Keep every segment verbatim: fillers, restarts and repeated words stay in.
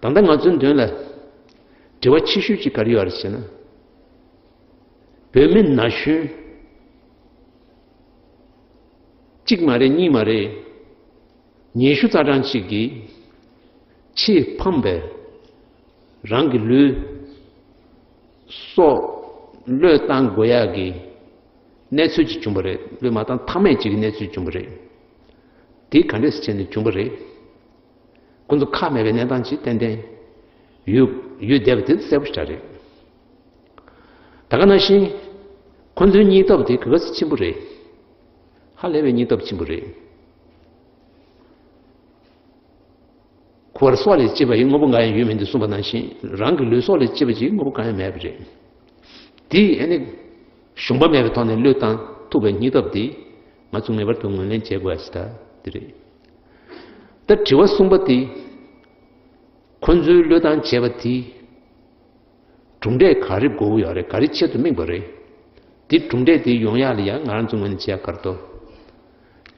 ད་ལྟ་ང་ཚོའི་མདུན་ལ་དྲི་བ་ཆེ་ཤོས་ཅིག་ག་རེ་ཡོད་རེད་ཟེར་ན། བོད་མི་ན་གཞོན་གཅིག་མ་རེད་གཉིས་མ་རེད། ཉི་ཤུ་རྩ་གྲངས་གཅིག་གིས་ཆེས་ཕངས་པའི་རང་གི་ལུས་སྲོག་བློས་བཏང་དགོས་ཡག་གི་གནས་ཚུལ་ཅིག་བྱུང་བ་རེད། བློས་མ་བཏང་ཐབས་མེད་ཅིག་གི་གནས་ཚུལ་བྱུང་བ་རེད། དེ་ག་འདྲས་སེ་བྱས་ནས་བྱུང་བ་རེད། ཁོ་ཚོ་ཁག་མེད་པའི་གནས་སྟངས་ཅིག་ཏན་ཏན་ཡོད་ཡོད་བསྡད་པ་དེ་གསལ་པོ་ཞེ་དྲག་རེད། ད་ག་ནང་བཞིན་ཁོ་ཚོའི་སྙིང་སྟོབས་དེ་ག་ག་ཚོད་ཆེན་པོ་རེད། ཧ་ལས་པའི་སྙིང་སྟོབས་ཆེན་པོ་རེད། ཁོ་པར་སྲོག་ལས་གཅེས་པ་ཡི་དངོས་པོ་འགའ་ཡང་ཡོད་མིན་འདུག་གསུངས་པ་ནང་བཞིན། རང་གི་ལུས་སྲོག་ལས་གཅེས་པ་ཅིག་དངོས་པོ་གང་ཡང་མེད་པ་རེད། དེས་ཨ་ནི་ཞུམ་པ་མེད་པའི་ཐོག་ནས་བློས་བཏང་ཐུབ་པའི་སྙིང་སྟོབས་དེ་ང་ཚོ་ངེས་པར་དུ་ངོས་ལེན་བྱེད་དགོས་ཡ་ཞིག་ད་དེ་རེད། ད་དྲི་བ་གསུམ་པ་དེ། ཁོ་ཚོའི་བློས་བཏང་བྱས་པ་དེ། གྲུབ་འབྲས་ག་རེ་དགོས་ཀྱི་ཡོད་རེད། ག་རེ་ཆེད་དུ་དམིགས་པ་རེད། དེ་གྲུབ་འབྲས་དེ་ཡོང་ཡག་ལ་ཡང་ང་རང་ཚོ་ངོས་ནས་བྱེད་ཡག་ག་རེ་འདུག་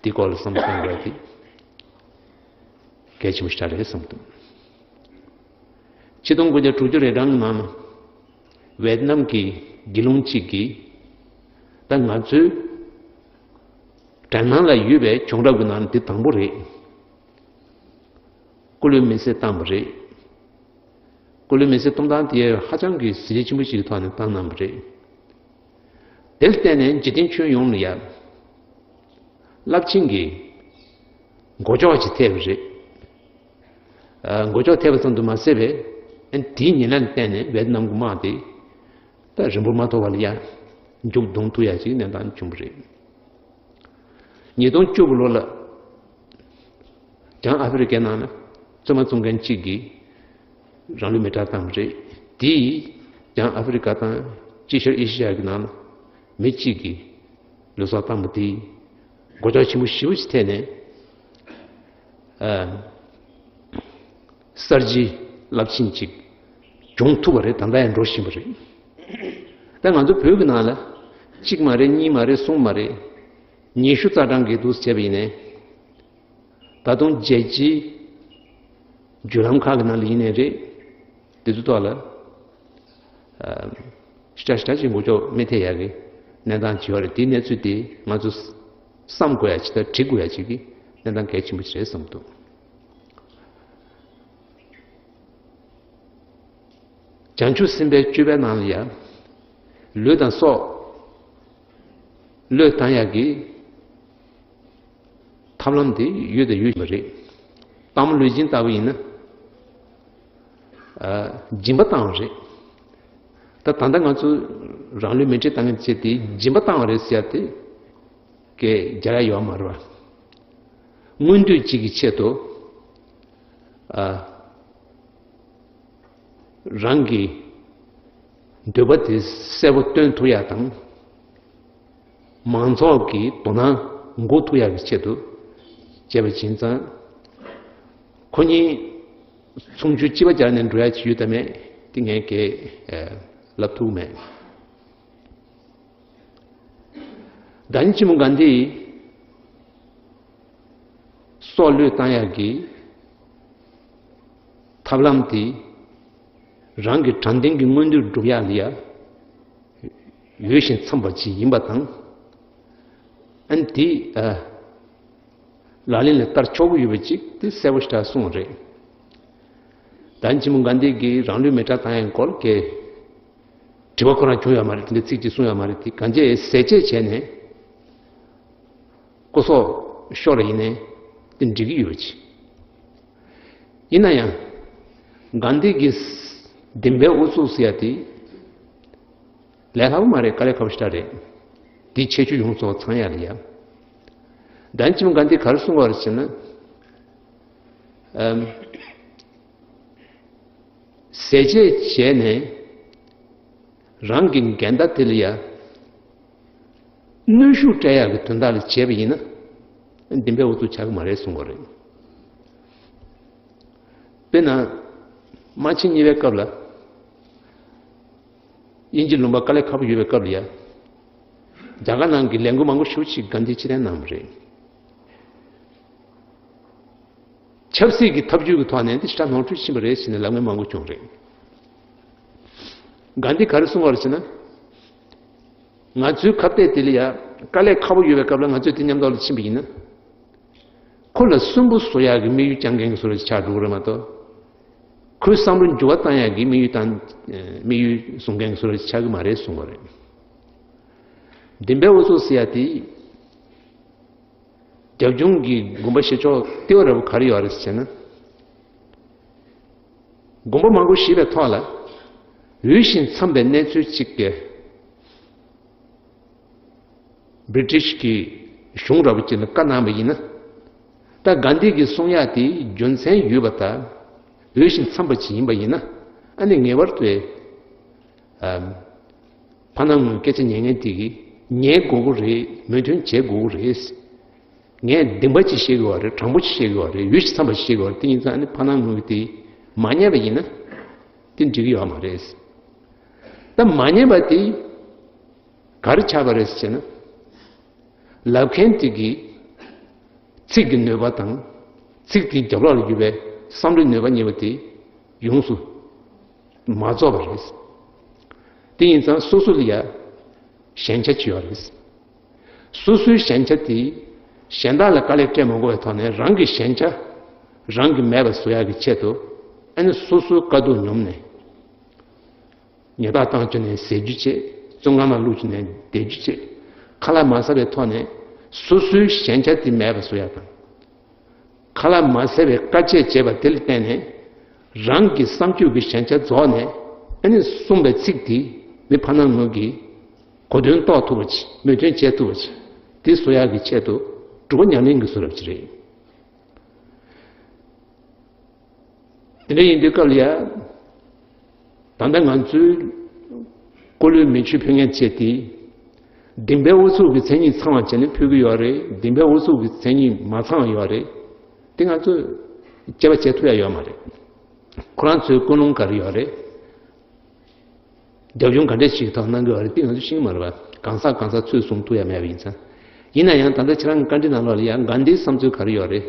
དེ་སྐོར་ལ་བསམ་བློ་གཏོང་དགོས་ཡག་དེ་གལ་ཆེན་པོ་ཞིག་རེད་བསམ་འདུག་ཆིག་སྟོང་དགུ་བརྒྱ་དྲུག་ཅུ་རེ་གྲངས་ཀྱི་ནང་ལ་ཝེ་ཏི་ནམ་གྱི་དགེ་སློང་གཅིག་གིས་ད་ང་ཚོའི་དྲན་སྣང་ལ་ཡོད་པའི་བྱུང་རབས་ཀྱི་ནང་ལ་འདི་དང་པོ་རེད། སྐུ་ལུས་མེ་བསྲེགས་བཏང་བ་རེད། སྐུ་ལུས་མེ་བསྲེགས་གཏོང་སྟངས་དེ་ཧ་ཅང་གི་གཟི་བརྗིད་ཆེན་པོ་ཞིག་གི་ཐོག་ནས་བཏང་གནང་བ་རེད། དེར་བརྟེན་ནས་འཇིག་རྟེན་ཁྱོན་ཡོངས་ལ་ཡང་རླབས་ཆེན་གྱི་མགོ་ལྕོག་ཅིག་ཐེབས་པ་རེད། ཨ། མགོ་ལྕོག་ཐེབས་པ་ཙམ་དུ་མ་ཟད་པའི་ཨ་ནི་དེའི་ཉེ་ལམ་བརྟེན་ནས་ཝེ་ཏི་ནམ་གྱི་དམག་དེ་ད་རིང་པོ་མ་ཐོགས་པ་ལ་ཡང་མཇུག་བསྡོམས་ཐུབ་ཡ་ཅིག་གནས་སྟངས་བྱུང་བ་རེད། ཉིས་སྟོང་བཅུ་དགུ་ལོ་ལ་བྱང་ཨ་ཧྥེ་རི་ཀའི་ནང་ལ་བཙོན་མ་བཙོང་མཁན་གཅིག་གིས་རང་ལུས་མེ་སྲེག་བཏང་བ་རེད། དེས་བྱང་ཨ་ཧྥེ་རི་ཀ་དང་དཀྱིལ་ཤར་ཨེ་ཤི་ཡ་གི་ནང་ལ་མི་གཅིག་གིས་ལུས་སྲོག་བཏང་བ་དེས་མགོ་ལྕོག་ཆེན་པོ་ཞེ་པོ་ཅིག་ཐེབས་ནས། ཨ། གསར་བརྗེ་རླབས་ཆེན་ཅིག་བྱུང་ཐུབ་པ་རེད། ད་ལྟ་ཡང་འགྲོ་བཞིན་པ་རེད། ད་ང་ཚོ་བོད་ཀྱི་ནང་ལ་གཅིག་མ་རེད། གཉིས་མ་རེད། གསུམ་མ་རེད། ཉི་ཤུ་རྩ་གྲངས་ཀྱི་འདུག་བྱས་པ་ཡིན་ནའི། ད་དུང་རྒྱལ་སྤྱིའི་བརྒྱུད་ལམ་ཁག་གི་ནང་ལ་ཡིན་ནའི་རེད། དེ་ཚོའི་ཐོག་ལ། ཨ། ཤ་ཤ་ཅིག་མགོ་ལྕོག་མི་ཐེབས་ཡག་གི་གནས་སྟངས་ཅིག་ཡོད་རེད། དེའི་གནས་ཚུལ་དེ་ང་ཚོ་བསམ་དགོས་ཡ་ཅིག་དང་འགྲིག་དགོས་ཡ་ཅིག་གི་གནས་སྟངས་གལ་ཆེན་པོ་ཞིག་རེད་བསམ་འདུག་བྱང་ཆུབ་སེམས་དཔའི་སྤྱོད་པའི་ནང་ལ་ཡང་ལུས་དང་སྲོག་བློས་བཏང་ཡག་གི་ཐབས་ལམ་དེ་ཡོད་དང་ཡོད་བཞིན་པ་རེད། སྟག་མོ་ལུས་སྦྱིན་ལྟ་བུ་ཡིན་ན། ཨ། སྦྱིན་པ་བཏང་བ་རེད། ད་ད་ལྟ་ང་ཚོ་རང་ལུས་མེ་སྲེག་བཏང་མཁན་བྱས་ཏེ་སྦྱིན་པ་བཏང་བ་རེད་ཟེར་ཏེ་སྐད་རྒྱག་ཡ་ཡོད་མ་རེད་པ། མངོན་འདོད་ཅིག་གི་ཆེད་དུ། ཨ། རང་གི་འདོད་པ་དེ་གསལ་པོ་སྟོན་ཐུབ་ཡ་དང་། མང་ཚོགས་ཀྱི་དོ་སྣང་འགུག་ཐུབ་ཡག་གི་ཆེད་དུ་བྱས་པ་ཡིན་ཙང་། ཁོ་གཉིས་མཚུངས་ཆོས་གཅིག་པ་སྦྱར་ནས་འགྲོ་ཡ་ཅིག་ཡོད་དམ་མེད་དེ་ངས་གས་ལབ་ཐུབ་མེད། བདག་ཉིད་ཆེན་མོ་གྷན་དྷི་ཡིས་སྲོག་བློས་བཏང་ཡག་གི་ཐབས་ལམ་དེ་རང་གི་དྲང་བདེན་གྱི་མངོན་འདོད་སྒྲུབ་ཡག་ལ་ཡ་ཡོད་བཞིན་འཚམས་པ་ཅིག་ཡིན་པ་དང་། ཨ་ནི་དེ་ཨ་ལག་ལེན་ལ་བསྟར་ཆོག་གི་ཡོད་པ་ཅིག་དེ་གསལ་པོ་ཞེ་དྲག་གསུངས་པ་རེད། བདག་ཉིད་ཆེན་མོ་གྷན་དྷི་གིས་རང་ལུས་མེ་སྲེག་བཏང་ཡག་སྐོར་གྱི་དྲི་བ་ཁོ་རང་བྱུང་ཡོད་མ་རེད། དེ་འདྲའི་ཚིག་ཅིག་གསུངས་ཡོད་མ་རེད། དེ་གང་ཅི་ཟས་བཅད་བྱས་ནས་སྐུ་སྲོག་ཤོར་བ་ཡིན་ནའི་དེ་འགྲིག་གི་ཡོད་པ་ཅིག་ཡིན་ན་ཡང་། གྷན་དྷི་གི་བདེན་པའི་ཨུ་ཚུགས་ཟེར་ཡ་དེ་ལས་སླ་པོ་མ་རེད། དཀའ་ལས་ཁག་པོ་ཞེ་དྲག་རེད། དེའི་ཁྱད་ཆོས་ཡོངས་རྫོགས་ཚང་ཡ་ལ་ཡ། བདག་ཉིད་ཆེན་མོ་གྷན་དྷི་ག་རེ་གསུངས་པ་རེད་ཟེར་ན། ཨམ། ཟས་བཅད་བྱས་ནས་རང་གི་འགལ་ཟླ་དེ་ལ་ཡ་གནོན་ཤུགས་སྤྲད་ཡག་གི་དོན་དག་ལ་བྱས་པ་ཡིན་ན་བདེན་པའི་ཨུ་ཚུགས་ཆགས་ཀྱི་མ་རེད་གསུངས་པ་རེད། དཔེར་ན། དམག་ཆེན་གཉིས་པའི་སྐབས་ལ། དབྱིན་ཇི་ལུང་པ་དཀའ་ལས་ཁག་པོ་ཡོད་པའི་སྐབས་ལ་ཡ། རྒྱ་གར་ནང་གི་ལས་འགུལ་མང་པོ་ཞེ་པོ་ཅིག་གྷན་དྷི་ཕྱིར་འཐེན་གནང་བ་རེད། ཆབ་སྲིད་ཀྱི་ཐབས་ཇུས་ཀྱི་ཐོག་ནས་འདི་ཞེ་དྲག་ནོར་འཁྲུལ་ཕྱིན་པ་རེད་ཟེར་ནས་ལབ་མཁན་མང་པོ་བྱུང་རེད། གྷན་དྷི་ག་རེ་གསུངས་པ་རེད་ཟེར་ན། ང་ཚོའི་ཁ་གཏད་དེ་ལ་ཡ་དཀའ་ལས་ཁག་པོ་ཡོད་པའི་སྐབས་ལ་ང་ཚོས་དེ་མཉམ་ཐོག་ལ་ཕྱིན་པ་ཡིན་ན། ཁོ་ལ་སུན་པོ་བཟོ་ཡག་གི་དམིགས་ཡུལ་བཅངས་མཁན་གྱི་བཟོ་འདྲ་ཞིག་ཆགས་འགྲོ་གི་རེད་མ་གཏོགས། ཁོའི་བསམ་བློ་འགྱུར་བ་བཏང་ཡག་གི་དམིགས་ཡུལ་དང་དམིགས་ཡུལ་བཟུང་མཁན་གྱི་བཟོ་འདྲ་ཞིག་ཆགས་ཀྱི་མ་རེད་གསུངས་པ་རེད། བདེན་པའི་འུ་ཚུགས་ཟེར་ཡ་དེ། རྒྱབ་ལྗོངས་ཀྱི་དགོངས་པ་བཞེས་ཕྱོགས་ལྟེ་བ་ར་བ་ག་རེ་ཡོད་རེད་ཟེར་ན། དགོངས་པ་མང་པོ་བཞེས་པའི་ཐོག་ལ། འོས་ཤིང་འཚམས་པའི་གནས་ཚུལ་གཅིག་གི་བྷི་རི་ཊིཤ་གི་གཞུང་ར་བ་ཅིག་ལ་བཀའ་གནང་བ་ཡིན་ན། ད་གྷན་དྷི་གིས་གསུང་ཡག་དེ་རྒྱུ་མཚན་ཡོད་པ་དང་། འོས་ཤིང་འཚམས་པ་ཅིག་ཡིན་པ་ཡིན་ན། ཨ་ནི་ངེས་པར་དུ། ཨམ། ཕ་ནང་ངོས་སྐད་ཆ་ཉན་མཁན་དེ་གིས་ཉན་དགོས་ཀྱི་རེད། མོས་མཐུན་བྱེད་དགོས་ཀྱི་རེད། ངས་བདེན་པ་ཅིག་བཤད་དགོས་པ་རེད། དྲང་པོ་ཅིག་བཤད་དགོས་པ་རེད། འོས་ཤིང་འཚམས་པ་ཅིག་བཤད་དགོས་པ་རེད། དེ་ཡིན་ཙང་ནི་ཕ་ནང་ངོས་དེ་མ་ཉན་པ་ཡིན་ན་དེ་འགྲིག་གི་ཡོད་མ་རེད། ད་མ་ཉན་པ་དེ་ག་རེ་ཆགས་པ་རེད་ཟེར་ན། ལབ་མཁན་དེ་གིས་ཚིག་གི་ནུས་པ་དང་། ཚིག་དེའི་རྒྱབ་ལོགས་ལ་ཡོད་པའི་བསམ་བློའི་ནུས་པ་གཉིས་པོ་དེ་ཡོངས་སུ་མ་རྫོགས་པ་རེད། དེ་ཡིན་ཙང་སོ་སོ་ལ་ཡ་ཞན་ཆ་ཅིག་ཡོད་རེད། སོ་སོའི་ཞན་ཆ་དེ་གཞན་དག་ལ་དཀའ་ལས་སྤྲད་མ་དགོས་པའི་ཐོག་ནས་རང་གི་ཞན་ཆ། རང་གི་མེད་པ་བཟོ་ཡག་གི་ཆེད་དུ། ཨ་ནི་སོ་སོའི་དཀའ་སྡུག་མྱོང་ནས། ཉེས་རྡུང་བཏང་བཅུག་ནས་ཟས་རྒྱུ་བྱེད། བཙོན་ཁང་ནང་བླུགས་བཅུག་ནས་བསྡད་རྒྱུ་བྱེད། ཁ་ལག་མ་ཟ་བའི་ཐོག་ནས་སོ་སོའི་ཞན་ཆ་དེ་མེད་པ་བཟོ་ཡག་དང་། ཁ་ལག་མ་ཟ་བའི་དཀའ་སྤྱད་བྱས་པ་དེ་ལ་བརྟེན་ནས་རང་གི་བསམ་སྤྱོད་ཀྱི་ཞན་ཆ་རྫོགས་ནས། ཨ་ནི་གསུངས་པའི་ཚིག་དེ་མི་ཕ་ནང་ངོས་ཀྱིས་གོ་དོན་རྟོགས་ཐུབ་པ་ཅིག་མོས་མཐུན་བྱེད་ཐུབ་པ་ཅིག་དེ་བཟོ་ཡག་གི་ཆེད་དུ་སྒྲུབ་པ་ཉམས་ལེན་གྱི་བཟོ་འདྲ་ཅིག་རེད། དེ་འདྲ་ཡིན་དུས་སྐབས་ལ་ཡ། ད་ལྟ་ང་ཚོའི་སྐུ་ལུས་མེ་མཆོད་ཕུལ་མཁན་བཅས་དེ། བདེན་པའི་ཨུ་ཚུགས་ཀྱི་མཚན་ཉིད་ཚང་བ་བྱས་ནས་ཕུལ་གྱི་ཡོད་རེད། བདེན་པའི་ཨུ་ཚུགས་ཀྱི་མཚན་ཉིད་མ་ཚང་བ་ཡོད་རེད། དེ་ང་ཚོས་དཔྱད་པ་བྱེད་ཐུབ་ཡ་ཡོད་མ་རེད། ཁོ་རང་ཚོའི་ཀུན་སློང་ག་རེ་ཡོད་རེད། རྒྱབ་ལྗོངས་ག་འདྲས་ཞིག་ཐོག་གནང་གི་ཡོད་རེད། དེ་ང་ཚོས་ཤེས་ཀྱི་མ་རེད་པ། གང་ཟག་གང་ཟག་ཚོས་གསུང་ཐུབ་ཡ་མེད་པ་ཡིན་ཙང་། ཡིན་ན་ཡང་ད་ལྟ་ཁྱེད་རང་གི་བཀའ་འདྲི་ནང་ལོགས་ལ་ཡང་གྷན་དྷིའི་བསམ་ཚུལ་ག་རེ་ཡོད་རེད།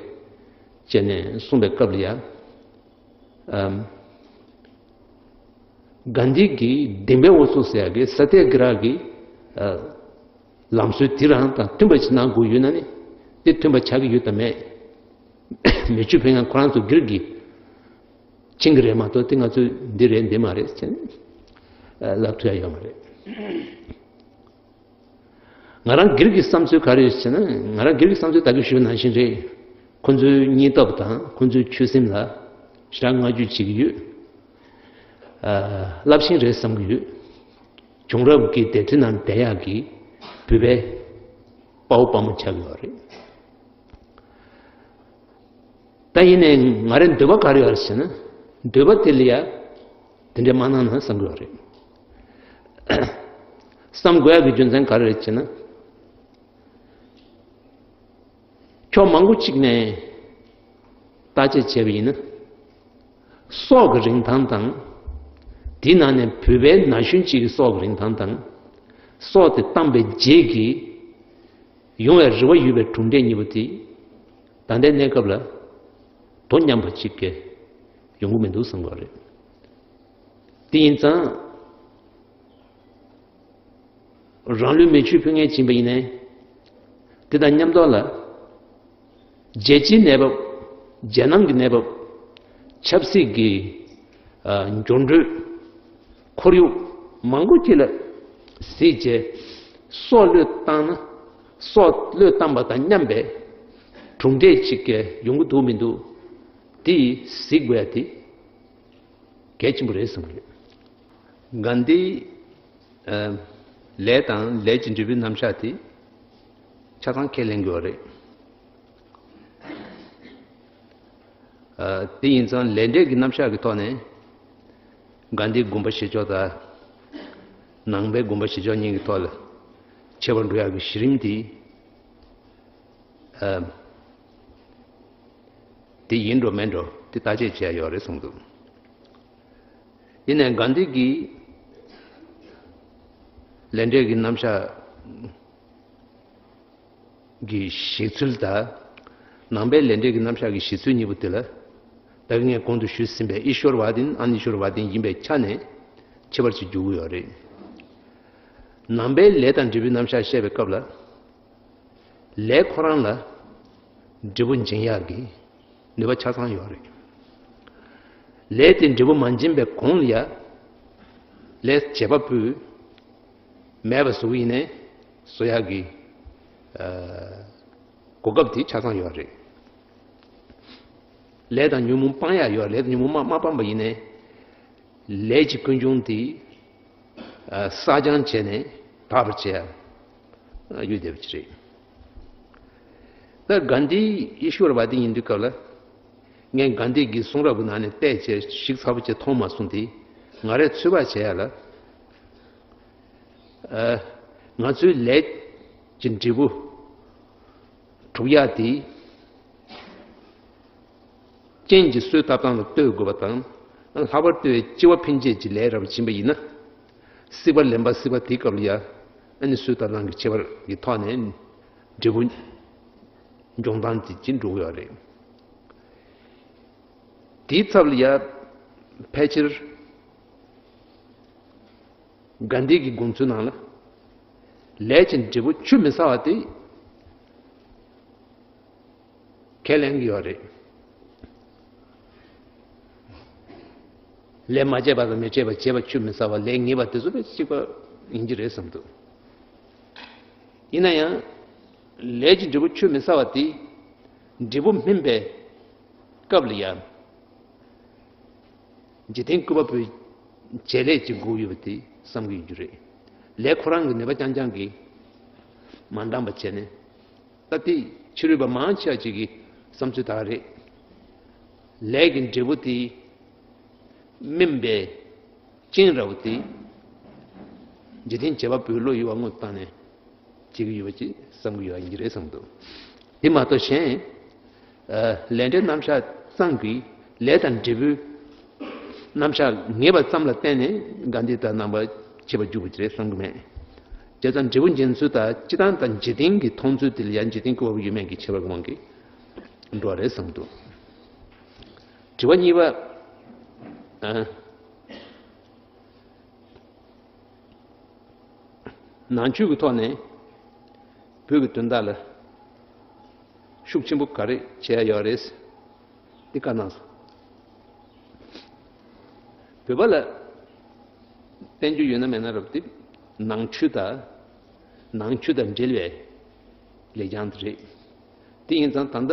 བྱས་ནས་གསུངས་པའི་སྐབས་ལ་ཡང་། ཨམ། གྷན་དྷི་གིས་བདེན་པའི་ཨུ་ཚུགས་ཟེར་ཡག་གི་ས་ཏྱ་གི་ར་གི། ཨ། ལམ་སྲོལ་དེ་རང་དང་མཐུན་པ་ཞིག་གནང་དགོས་ཡོད་ན་ནི། དེ་མཐུན་པ་ཆགས་ཀྱི་ཡོད་དམ་མེད། མེ་མཆོད་ཕུལ་མཁན་ཁོ་རང་ཚོ་སྒེར་གྱིས་ཕྱིན་གྱི་རེད་མ་གཏོགས་དེ་ང་ཚོས་འདི་རེད་འདི་མ་རེད་ཟེར་ནས་ལབ་ཐུབ་ཡ་ཡོད་མ་རེད། ང་རང་སྒེར་གྱི་བསམ་ཚུལ་ག་རེ་ཡོད་ཟེར་ན། ང་རང་སྒེར་གྱི་བསམ་ཚུལ་ད་གིན་ཞུས་པ་ནང་བཞིན་རེད། ཁོ་ཚོའི་སྙིང་སྟོབས་དང་ཁོ་ཚོའི་ཆོད་སེམས་ལ་ཞེ་དྲག་བསྔགས་བརྗོད་བྱེད་ཀྱི་ཡོད། ཨ། རླབས་ཆེན་རེད་བསམ་གྱི་ཡོད། བྱུང་རབས་ཀྱི་སྡེ་ཁྲི་ནང་བསྡད་ཡག་གི་བོད་པའི་དཔའ་བོ་དཔའ་མོ་ཆགས་ཀྱི་ཡོད་རེད། ད་ཡིན་ནའི་ང་རའི་འདོད་པ་ག་རེ་ཡོད་རེད་ཟེར་ན། འདོད་པ་དེ་ལ་ཡ་དེ་འདྲ་མ་གནང་ན་བསམ་གྱི་ཡོད་རེད། བསམ་དགོས་ཡག་གི་རྒྱུ་མཚན་ག་རེ་རེད་ཟེར་ན། ཕྱོགས་མང་པོ་གཅིག་ནས་བརྟག་དཔྱད་བྱས་པ་ཡིན་ན། སྲོག་གི་རིན་ཐང་དང་། དེའི་ནང་ནས་བོད་པའི་ན་གཞོན་གཅིག་གི་སྲོག་གི་རིན་ཐང་དང་། སྲོག་དེ་བཏང་པའི་རྗེས་ཀྱི་ཡོང་བའི་རེ་བ་ཡོད་པའི་གྲུབ་འབྲས་གཉིས་པོ་དེ། ད་ལྟའི་གནས་སྐབས་ལ་དོ་མཉམ་པ་གཅིག་གི་ཡོང་གི་མི་འདུག་བསམ་གྱི་རེད། དེ་ཡིན་ཙང་། རང་ལུས་མེ་མཆོད་ཕུལ་མཁན་ཡིན་པ་ཡིན་ནའི། དེ་དང་མཉམ་དུ་ལ། རྒྱལ་སྤྱིའི་གནས་བབ། རྒྱལ་ནང་གི་གནས་བབ། ཆབ་སྲིད་ཀྱི། ཨ། འགྱུར་འགྲོས། ཁོར་ཡུག་མང་པོ་ཅིག་ལ་གཟིགས་བྱས། སྲོག་བློས་བཏང་ན། སྲོག་བློས་བཏང་པ་དང་མཉམ་པའི་གྲུབ་འབྲས་ཅིག་གི་ཡོང་གི་འདུག་མི་འདུག་དེ་གཟིགས་དགོས་ཡ་དེ་གལ་ཆེན་པོ་རེད་བསམ་གྱི་རེད། གྷན་དྷིའི། ཨ། ལས་དང་ལས་ཀྱི་འབྲས་བུའི་རྣམ་གཞག་དེ་ཆ་ཚང་ཁས་ལེན་དགོས་པ་རེད། ཨ། དེ་ཡིན་ཙང་ལས་འབྲས་ཀྱི་རྣམ་གཞག་གི་ཐོག་ནས་གྷན་དྷིའི་དགོངས་པ་བཞེས་ཕྱོགས་དང་། ནང་པའི་དགོངས་པ་བཞེས་ཕྱོགས་གཉིས་ཀྱི་ཐོག་ལ་ཁྱད་པར་འགྲོ་ཡག་གི་གཞི་རིམ་དེ། ཨ། དེ་ཡིན་འགྲོ་མིན་འགྲོ་དེ་བརྟག་དཔྱད་བྱེད་ཡ་ཡོད་རེད་གསུངས་འདུག་ཡིན་ནའི་གྷན་དྷི་གིས་ལས་འབྲས་ཀྱི་རྣམ་གཞག་གི་བཞེད་ཚུལ་དང་། ནང་པའི་ལས་འབྲས་ཀྱི་རྣམ་གཞག་གི་བཞེད་ཚུལ་གཉིས་པོ་དེ་ལ་ ད་གིན་ངས་གོང་དུ་ཞུས་ཟིན་པའི་ཨི་ཤོར་ཝ་དིན་ཨ་ནི་ཤོར་ཝ་དིན་ཡིན་པའི་ཆ་ནས་ཁྱད་པར་ཅིག་འགྱུར་གྱི་ཡོད་རེད། ནང་པའི་ལས་དང་འབྲས་བུའི་རྣམ་གཞག་བཤད་པའི་སྐབས་ལ། ལས་ཁོ་རང་ལ་འབྲས་བུ་འབྱིན་ཡག་གི་ནུས་པ་ཆ་ཚང་ཡོད་རེད། ལས་དེ་འབྲས་བུ་མ་འབྱིན་པའི་གོང་ལ་ཡ། ལས་བྱེད་པ་པོས་མེད་པ་བཟོ་གི་ཡིན་ནའི་བཟོ་ཡག་གི་ཨ་གོ་སྐབས་དེ་ཆ་ཚང་ཡོད་རེད། ལས་དང་ཉོན་མོངས་སྤང་ཡག་ཡོད་རེད། ལས་དང་ཉོན་མོངས་མ་མ་སྤངས་པ་ཡིན་ནའི། ལས་ཀྱི་ཀུན་འབྱུང་དེ་ཨ་བསགས་སྦྱང་བྱས་ནས་དག་པར་བྱེད་ཡ་ཡོད་བསྡད་པ་ཅིག་རེད། ད་གྷན་དྷི་ཨི་ཤོར་བ་དི་ཡིན་དུས་སྐབས་ལ། ངས་གྷན་དྷི་གི་གསུང་རབ་ཀྱི་ནང་ནས་བལྟས་བྱས་ཞིབ་ཚགས་པོ་བྱས་མཐོང་མ་སོང་དེ། ང་རས་ཚོད་དཔག་བྱས་ཡ་ལ། ཨ་ང་ཚོའི་ལས་ཀྱི་འབྲས་བུ་སྒྲུབ་ཡ་དེ། རྐྱེན་གྱི་གསོས་བཏབ་སྟངས་ལ་ལྟོས་དགོས་པ་དང་། ལྷག་པར་དུ་ལྕི་བ་འཕེན་བྱེད་ཀྱི་ལས་རབ་སྦྱིན་པ་ཡིན་ན། སྲེག་པ་ལེན་པ་སྲེག་པ་དེའི་སྐབས་ལ་ཡ། ཨ་ནི་གསོས་བཏབ་སྟངས་ཀྱི་ཁྱད་པར་གྱི་ཐོག་ནས་འབྲས་བུ་འབྱུང་སྟངས་དེ་ཅིག་འགྲོ་གི་ཡོད་རེད། དེའི་ཚབ་ལ་ཡ། ཕལ་ཆེར། གྷན་དྷི་གི་དགོངས་ཚུལ་ནང་ལ། ལས་ཀྱི་འབྲས་བུ་ཆུད་མི་ཟ་བ་དེ་ཁས་ལེན་གྱི་ཡོད་རེད། ལས་མ་བྱས་པ་དང་མི་བྱས་པ་བྱས་པ་ཆུད་མི་ཟ་བ་ལས་ངེས་པ་དེ་ཚོ་ལས་གཅིག་པ་ཡིན་གྱི་རེད་བསམ་འདུག་ཡིན་ན་ཡང་། ལས་ཀྱི་འབྲས་བུ་ཆུད་མི་ཟ་བ་དེ་འབྲས་བུ་སྨིན་པའི་སྐབས་ལ་ཡང་། འཇིག་རྟེན་བཀོད་པ་པོའི་བྱེད་ལས་ཀྱི་སྒོ་ཡོད་པ་དེ་བསམ་གྱི་ཡོད་རྒྱུ་རེད། ལས་ཁོ་རང་གི་ནུས་པ་རྐྱང་རྐྱང་གིས་མ་འདང་བ་བྱས་ནས། ད་དེ་ཕྱི་རོལ་པ་མང་ཆེ་བ་ཅིག་གི་བསམ་ཚུལ་དག་རེད། ལས་ཀྱི་འབྲས་བུ་དེ་སྨིན་པའི་རྐྱེན་ར་བ་དེ་འཇིག་རྟེན་བྱེད་པ་པོའི་བློ་ཡུལ་བ་དངོས་བཏང་ནས་བྱེད་ཀྱི་ཡོད་པ་ཅིག་བསམ་གྱི་ཡོད་པ་ཡིན་གྱི་རེད་བསམ་འདུག་དེ་མ་གཏོགས་གཞན། ལས་འབྲས་རྣམ་གཞག་ཙམ་གྱིས་ལས་དང་འབྲས་བུའི་རྣམ་གཞག་ངེས་པ་ཙམ་ལ་བརྟེན་ནས་གྷན་དྷི་དང་རྣམ་པ་ཁྱད་པར་འཇུག་པ་ཅིག་རེད་བསམ་གྱི་མེད། བྱས་ཙང་འབྲས་བུ་འབྱིན་ཚུལ་དང་སྤྱི་བཏང་དང་འཇིག་རྟེན་གྱི་མཐོང་ཚུལ་དེ་ལ་ཡང་འཇིག་རྟེན་བཀོད་པ་པོ་ཡོད་མེད་ཀྱི་ཁྱད་པར་གྱི་དབང་གིས་འགྲོ་བ་རེད་བསམ་འདུག་དྲི་བ་གཉིས་པ། ཨ། ནང་ཆོས་ཀྱི་ཐོག་ནས་བོད་ཀྱི་དོན་དག་ལ་ཤུགས་ཆེན་པོ་ག་རེ་བྱས་ཡོད་རེད། འདི་བཀའ་གནང་སོང་། བོད་པ་ལ་བསྟན་རྒྱུ་ཡོད་ན་མེད་ན་རབ་དེ་ནང་ཆོས་དང་ནང་ཆོས་དང་འབྲེལ་བའི་ལེགས་བྱང་དེ་རེད། དེ་ཡིན་ཙང་ད་ལྟ་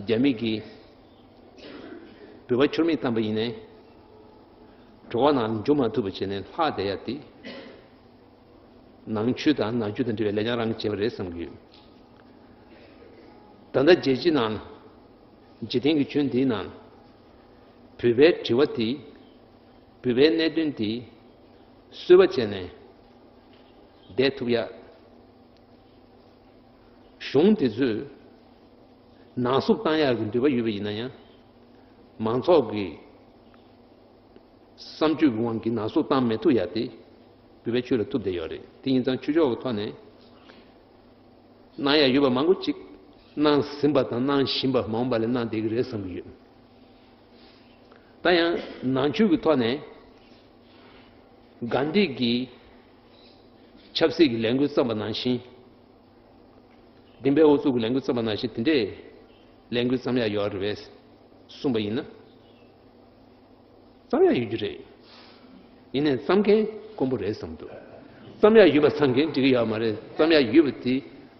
རྒྱ་མི་གིས་བོད་པ་ཁྱུར་མིད་བཏང་པ་ཡིན་ནའི། གྲོ་བ་ནང་ལ་འཇུ་མ་ཐུབ་པ་བྱས་ནས་ལྷག་བསྡད་ཡ་དེ། ནང་ཆོས་དང་ནང་ཆོས་དང་འབྲེལ་བའི་ལས་ཀྱང་རང་གིས་བྱས་པ་རེད་བསམ་གྱི་ཡོད། ད་ལྟ་རྒྱལ་སྤྱི་ནང་ལ། འཇིག་རྟེན་གྱི་ཆོས་འདིའི་ནང་ལ། བོད་པའི་དྲི་བ་དེ། བོད་པའི་གནད་དོན་དེ། གསོལ་བ་བྱས་ནས་བསྡད་ཐུབ་ཡ། གཞུང་དེ་ཚོས་ནང་སུབ་བཏང་ཡག་གི་འདོད་པ་ཡོད་པ་ཡིན་ན་ཡང་། མང་ཚོགས་ཀྱི་བསམ་སྤྱོད་ཀྱི་དབང་གིས་ནང་སུབ་བཏང་མི་ཐུབ་ཡ་དེ་བོད་པའི་ཆོས་ལ་ཐུབ་བསྡད་ཡོད་རེད། དེ་ཡིན་ཙང་ཆོས་ཕྱོགས་ཀྱི་ཐོག་ནས་གནང་ཡ་ཡོད་པ་མང་པོ་ཅིག་གནང་ཟིན་པ་དང་གནང་བཞིན་པ་མ་འོངས་པ་ལ་གནང་བསྡད་ཀྱི་རེད་བསམ་གྱི་ཡོད། ད་ཡང་ནང་ཆོས་ཀྱི་ཐོག་ནས་གྷན་དྷི་གིས་ཆབ་སྲིད་ཀྱི་ལས་འགུལ་བརྩམས་པ་ནང་བཞིན། བདེན་པའི་ཨུ་ཚུགས་ཀྱི་ལས་འགུལ་བརྩམས་པ་ནང་བཞིན་དེ་འདྲའི་ལས་འགུལ་བརྩམས་ཡ་ཡོད་རེད་པས་གསུངས་པ་ཡིན་ན། བརྩམས་ཡ་ཡོད་རྒྱུ་རེད། ཡིན་ནའི་བརྩམས་མཁན་དཀོན་པོ་རེད་བསམ་འདུག་བརྩམས་ཡ་ཡོད་པ་བརྩམས་མཁན་འགྲིག་གི་ཡོད་མ་རེད། བརྩམས་ཡ་ཡོད་པ་དེ་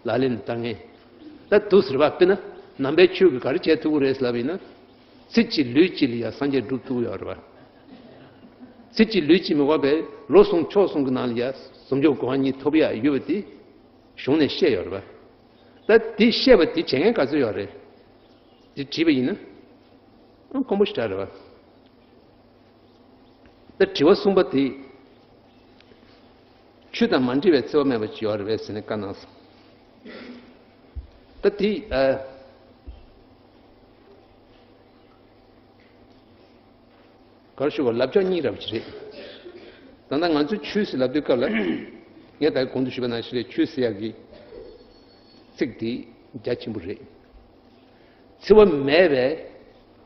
ལག་ལེན་བསྟར་མཁན། ད་འདུག་ཟེར་བ་དཔེར་ན་ནང་པའི་ཆོས་ཀྱིས་ག་རེ་བྱེད་ཐུབ་ཀྱི་རེད་ལབ་ཡིན་ན། ཚེ་གཅིག་ལུས་གཅིག་ལ་ཡང་སངས་རྒྱས་སྒྲུབ་ཐུབ་ཀྱི་ཡོད་རེད་པ། ཚེ་གཅིག་ལུས་གཅིག་མི་དགོས་པའི་ལོ་གསུམ་ཕྱོགས་གསུམ་གྱི་ནང་ལ་ཡང་བཟང་སྤྱོད་གོ་འཕང་གཉིས་ཐོབ་ཡ་ཡོད་པ་དེ་གཞུང་ནས་བཤད་ཡོད་རེད་པ། ད་དེ་བཤད་པ་དེ་བྱེད་མཁན་ག་ཚོད་ཡོད་རེད། དེ་དྲིས་པ་ཡིན་ན། ཨང་དཀོན་པོ་ཞེ་དྲག་རེད་པ། ད་དྲི་བ་གསུམ་པ་དེ། ཆོས་དང་མ་འདྲེས་པའི་འཚེ་བ་མེད་པ་ཅིག་ཡོད་རེད་པས་ཟེར་ནས་བཀའ་གནང་སོང་། ད་དེ་ཨ། ག་རེ་ཞུ་བ་ལབ་ཕྱོགས་གཉིས་རབ་ཅིག་རེད། ད་ལྟ་ང་ཚོས་ཆོས་ཟེར་ལབ་དུས་སྐབས་ལ། ངས་ད་གོང་དུ་ཞུས་པ་ནང་བཞིན་རེད། ཆོས་ཟེར་ཡག་གི་ཚིག་དེ་རྒྱ་ཆེན་པོ་རེད། འཚེ་བ་མེད་པའི་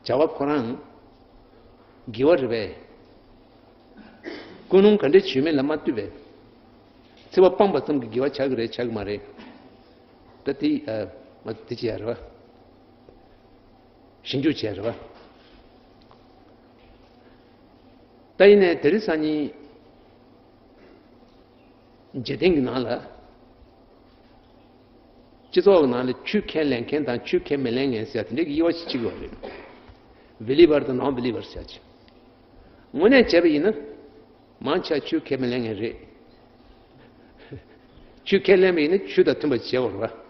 བྱ་བ་ཁོ་རང་དགེ་བ་རེད་པས། ཀུན་སློང་ག་འདྲ་བྱུས་མེད་ལ་མ་ལྟོས་པས། འཚེ་བ་སྤངས་པ་ཙམ་གྱིས་དགེ་བ་ཆགས་ཀྱི་རེད་ཆགས་ཀྱི་མ་རེད། ད་དེ་ཨ་ང་ཚོ་དེ་བྱེད་ཡ་རེད་པ། ཞིབ་འཇུག་བྱེད་ཡ་རེད་པ། ད་ཡིན་ནའི་དེ་རིང་སང་ཉིན་འཇིག་རྟེན་གྱི་ནང་ལ། སྤྱི་ཚོགས་ཀྱི་ནང་ལ་ཆོས་ཁས་ལེན་མཁན་དང་ཆོས་ཁས་མི་ལེན་མཁན་ཟེར་དེ་འདྲའི་དབྱེ་བ་ཞིག་ཕྱེ་གི་ཡོད་རེད། བི་ལི་བར་དང་ནོན་བི་ལི་བར་ཟེར་ཅིག་དངོས་གནས་བྱས་པ་ཡིན་ན། མང་ཆེ་ཆོས་ཁས་མི་ལེན་མཁན་རེད། ཆོས་ཁས་ལེན་པ་ཡིན་ན་ཆོས་དང་མཐུན་པ་བྱེད་དགོས་རེད་